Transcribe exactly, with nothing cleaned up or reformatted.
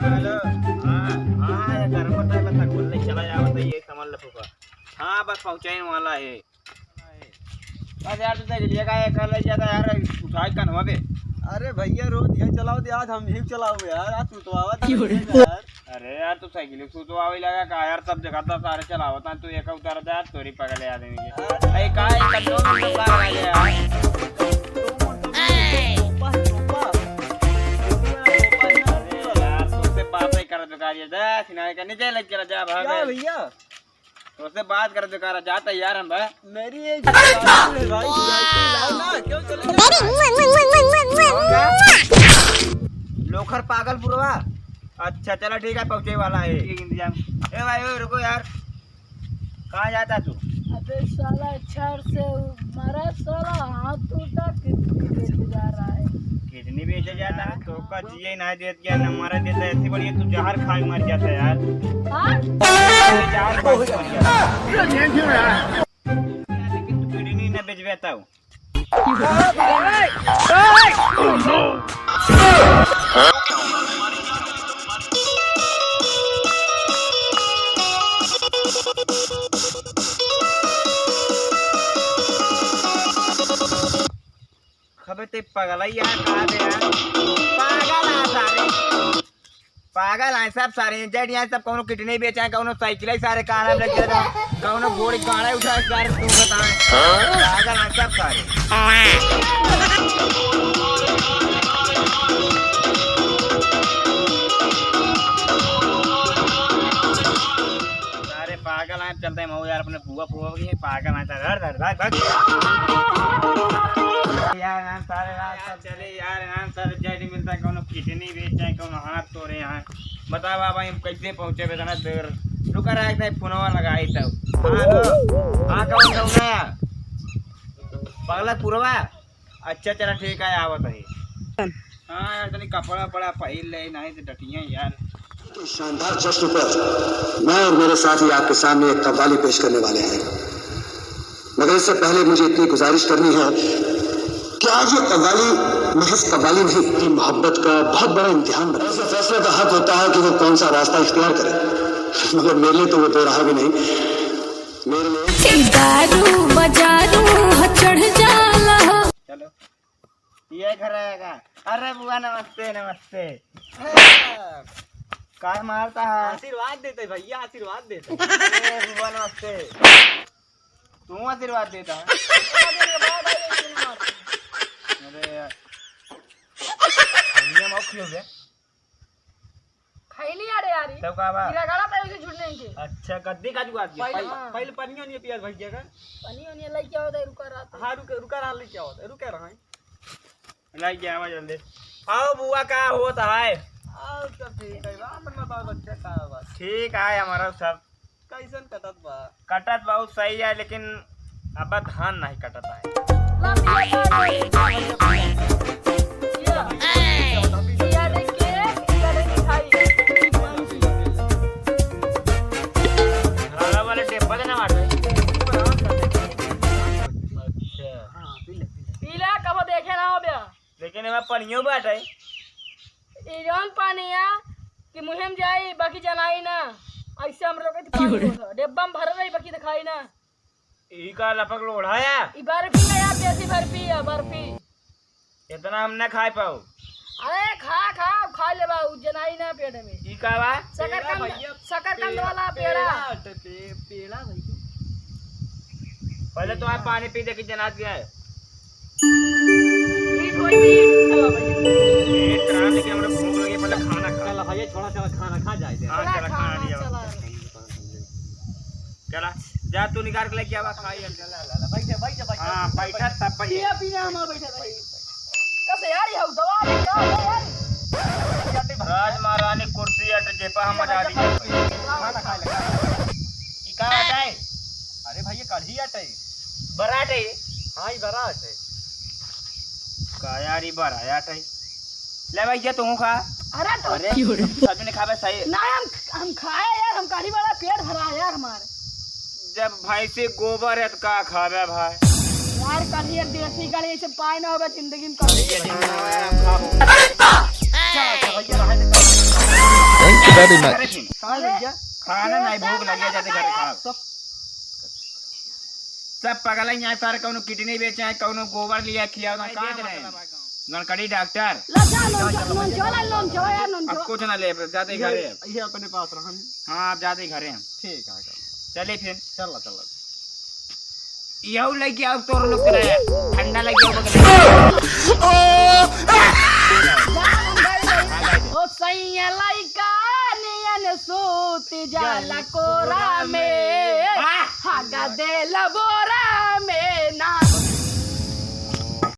हेलो। हाँ, हाँ, ये घर पर तो बता, बोल ले, चला जाओ तो ये सामान लफूका। हाँ, बस पहुँचे ही वाला है। बस यार, तू तो लेगा, ये कर ले जाता यार, उठाए कन हुआ बे। अरे भैया, रोज ये चलाओ दे, आज हम ही चलाओ यार, आज सुतवावा दे क्यों रे? यार। अरे यार, तू साइकिल सुतवावे लगा का यार, सब जगह तो सारे चलावता, तू एक उतार दे यार, तोरी पगले आदमी के। अरे का, एक दो मिनट का आ गया यार। यार, तुमसे बात नहीं कर बेकार, ये जा, सिनारे का नीचे लग के जा, भाग। क्या भैया? तोसे बात कर बेकार, जाता यार हम, भाई। मेरी एक बात है भाई, लाओ ना, क्यों चले? लोखर पागल पुरवा। अच्छा, चला ठीक है, पहुँचे वाला है। ठीक इंतजाम। ए भाई, ओ, रुको यार, कहाँ जाता तू? अबे साला, छड़ से मारा साला, हाथ टूटा, किडनी बेचे जा रहा है। किडनी बेचे जाता है? तो का जिए ना देत क्या, न मरे देता, ऐसे बढ़िया तू जहर खा के मर जाता यार। हाँ? जहर खा के मर जाता। लेकिन तू किडनी ना बेचबे तब। खबे ते पगला यार, कहा दे यार। पागल आ सारे। पागल हैं सब सारे, इंजर्ड हैं सब, कौनो किडनी बेचे हैं, कौनो साइकिल है सारे, कान में लग गया, कौनो घोड़ी गाड़ा उठा है सारे, तू बताएं। पागल हैं सब सारे। सारे पागल हैं, चलते हैं मऊ यार, अपने बुआ फुआ की पागल हैं सारे, हट, हट, भाग, भाग। यार, यार, सारे यार, सब चले यार, यहाँ सर जज मिलता है, कौनो किडनी बेचे हैं, कौनो हाथ तोड़े हैं। बताओ बाबा, हम कैसे पहुँचे बे इतना दूर? रुका रहा, एक फोनवा लगाई तब। हाँ, हाँ, कौन कौन है? पगला पुरवा। अच्छा, चला ठीक है, आवत है। हाँ यार, तनी कपड़ा पड़ा पहिर ले, नहीं तो डटिया यार। के शानदार जश्न पर मैं और मेरे साथी आपके सामने एक कव्वाली पेश करने वाले हैं, मगर इससे पहले मुझे इतनी गुजारिश करनी है कि आज ये कव्वाली महज कव्वाली नहीं, ये मोहब्बत का बहुत बड़ा इम्तिहान बना। ऐसे फैसले का हक होता है कि वो कौन सा रास्ता इख्तियार करे, मगर मेरे लिए तो वो दो राह भी नहीं, मेरे लिए दारू बजारू हो चढ़ जाला हो। चलो। ये घर आएगा। अरे बुआ नमस्ते, नमस्ते। काहे मारता है? आशीर्वाद देते भैया, आशीर्वाद देते। अरे बुआ नमस्ते। तू आशीर्वाद देता है? अरे यार। भैया माफ क्यों हो गया? खैली अरे यारी। तब का बा? गिरा गला पे उसे झूठ नहीं के। अच्छा, गद्दी का जुगाड़ किया। पहले, हाँ। पहले पनिया नहीं पिया भैया का। पनिया नहीं लेके आओ तो रुका रहा तो। हाँ, रुका, रुका रहा, लेके आओ तो, रुका रहा है। लेके आवा जल्दी। आओ बुआ, का होत है? आओ, सब ठीक है बा, अपन बताओ बच्चा का बा? ठीक है हमारा सब। कैसन कटत बा? कटत बहुत सही है, लेकिन अब धान नहीं कटत है। ला, पिया, पिया, पिया। पिया, पिया, देख के, पिया, देख के खाई। हरा वाले डिब्बा देना बाटे। अच्छा। पीला, कबो देखे ना हो बे। लेकिन एमा पनियो बाटे। ई जौन पानी आ कि मुँहे में जाई, बाकी जनाई ना। ऐसे हम लोग के पानी होता। डिब्बा में भरल रही, बाकी दिखाई ना। ई का लपक लोढ़ा है? ई बर्फी है यार, देसी बर्फी है, बर्फी। इतना हम ना खाए पाओ। अरे खा, खा, खा ले बा, उ जनाई ना पेट में। ई का बा? शकरकंद, पेड़ा भैया, शकरकंद पेड़ा, वाला पेड़ा। पेड़ा, पे-, पेड़ा भैया। पहले तो आप पानी पी दे के जनात गया है। मीठ होई, मीठ। चलो भाई। मीठ करा, लेकिन हमरा भूख लगी, पहले खाना खा। चलो भैया, थोड़ा सा खाना खा जाए। हाँ, चला, चला, खाना खाना, लिया। चला। चला, जा तू निकाल के लेके आवा, खाई। चला, ला, ला, बैठे, बैठे, बैठे। हाँ, बैठा, तब बैठे। पिया, पिया, हम बैठे रही। कसे यार, ये दवा ले, दवा ले यार। राज महारानी कुर्सी अट जेपा हम आजादी। खाना खा ले। ई का हटाए? अरे भाई, ये कढ़ी अटे। बरात है ये। हाँ, ये बरात है। का यार, ये बरात है। ले भैया, तू खा। अरे तो अरे, क्यों रे? सच में खाबे सही। ना, हम, हम खाए यार, हम कढ़ी वाला पेट भरा है यार हमार। जब भैंसी गोबर है तो का खाबे भाई? यार, कढ़ी एक देसी कढ़ी, ऐसे पाए ना होबे जिंदगी में कढ़ी। ये दिन ना यार, हम खाबो। अच्छा, अच्छा, भैया, रहा दे। अरे माई। अरे फिर। कहाँ लग गया? खाना नहीं, भूख लग गया, जाते घरे खाओ। सब पगला ही है सारे, कौनो किडनी बेचे हैं, कौनो गोबर लिया खिया, ना कहाँ दे रहे हैं? गणकड़ी डॉक्टर। ला जा, नोन जो, नोन जो, ला, नोन जो, यार, नोन अब जो। कुछ ना ले, जाते घरे। ये अपने पास रहन। हाँ, आप जाते घरे हैं। ठीक है, चलो। चले फिर। चल, चल। यहू लइके आओ तोर लोग के रहे। ठंडा लइके आओ बगल में। ओ सैया लइका नियन सूत जाला कोरा में। वाह! हागा देला बोरा में ना।